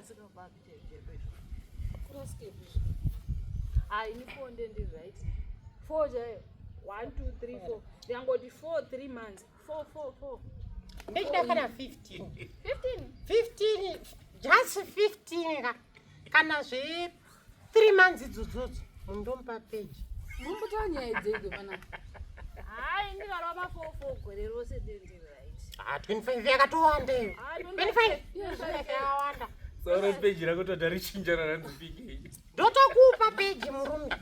Zvokurasika papi chaizvo izvo? Kurasikepi izvo? Ah, ini 4 ndende right. 4 chaiyo. 1 2 3 4. Ndikangoti 4 3 months. 4 4 4. Ndechida kana 15. 15. 15 just 15 ka. Kana zve 3 months idzodzodzo mundomupa page. Mumbotaura nyaya dzeiko panapa? Hayi ndikarova ma 4 4 gore rose ndende right. Ah, 25 yakatowanda iyo. Ah, 25 25. yakawanda. Saura peji rako toda richinjana ranzi PK. Ndotokupa page murume.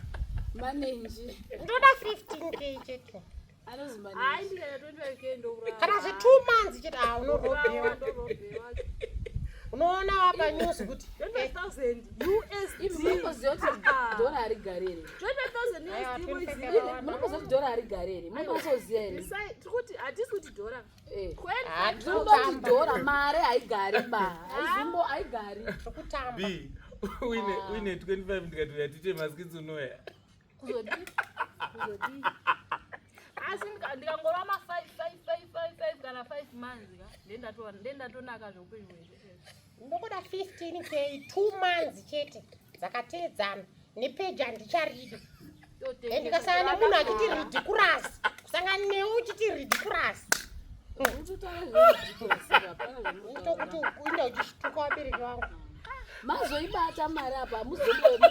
Manenji. Ndoda 15k chete. Anozi Hayi manenji. ndikaita 25k ndouraya. Kana zve 2 months chete ah unorobhewa. Ndorobhewa. Unoona wapa news kuti 25,000 USD. Imi munomboziva kuti dhora harigari here? 25,000 Aiwa, USD 25 moiziva. yakawanda. Munomboziva kuti dhora harigari here? Munomboziva here? Tikuti hatisi kuti dhora. Eh. Ah, Tinongoti dhora mari haigari ba. Haizimbo haigari. tiri kutamba. B uine uine 25 ndikati uya tiite maskits unoya. Kuzodii? Kuzodii? Asi ndikangorova ma 5 5 5 5 5 kana 5 months ka ndendatonaka zveupenyu hwese. Ndokuda 15k 2 months chete dzakateedzana nepeji handicharidi. Totengesa. Ndikasangana nemunhu achiti ridiculous. Kusangana newe uchiti ridiculous. Unototaura zveridiculous hapana Ndokuti zvamunotaura. uinda uchituka vabereki vangu. Mazoibata mari apa hamuzomutoona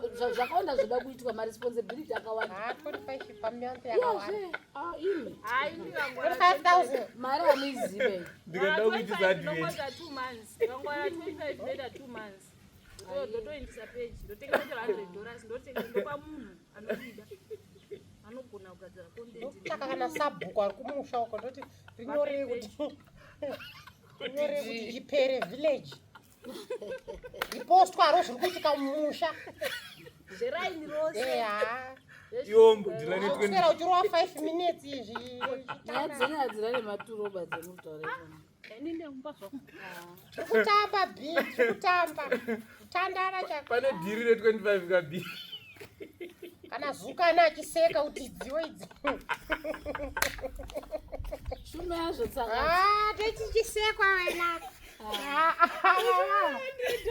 kuti zvakawanda zvoda kuitwa maresponsibility akawanda. Ah, 25 pamonth yakawanda. Iyazve, ah, imi. Hayi ndikangora 25,000. Mari hamuizive. Ndikada kuitisa advert. ndinongoita 2 months. Ndikangora 25 ndoita 2 months. Ndotoindisa page, ndotenga chero 100 dollars, ndotenga ndopa munhu anodida. Anogona kugadzira content. Ndokutsvaka kana sabhuku ari kumusha uko ndoti rinyorei kuti rinyorei kuti chipere village. Ripostwa ro zviri kuitika mumusha. Zveraini rose. Eya. Iwo ndila ne Kuswera 20 uchirova 5 minutes izvi. Nyaya dzenyu hadzina nematuroba dzemutaura izvona. Ini ndinomupa zvako. Tiri kutamba B, tiri kutamba. Kutandara chako. pane dhiri re 25 ka B. Kana zukana achiseka kuti idziwo idzi. Shume yazvo tsaka. Ah, tichichisekwa wena. Ah, ah, ah.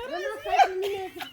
Ndono 5 minutes.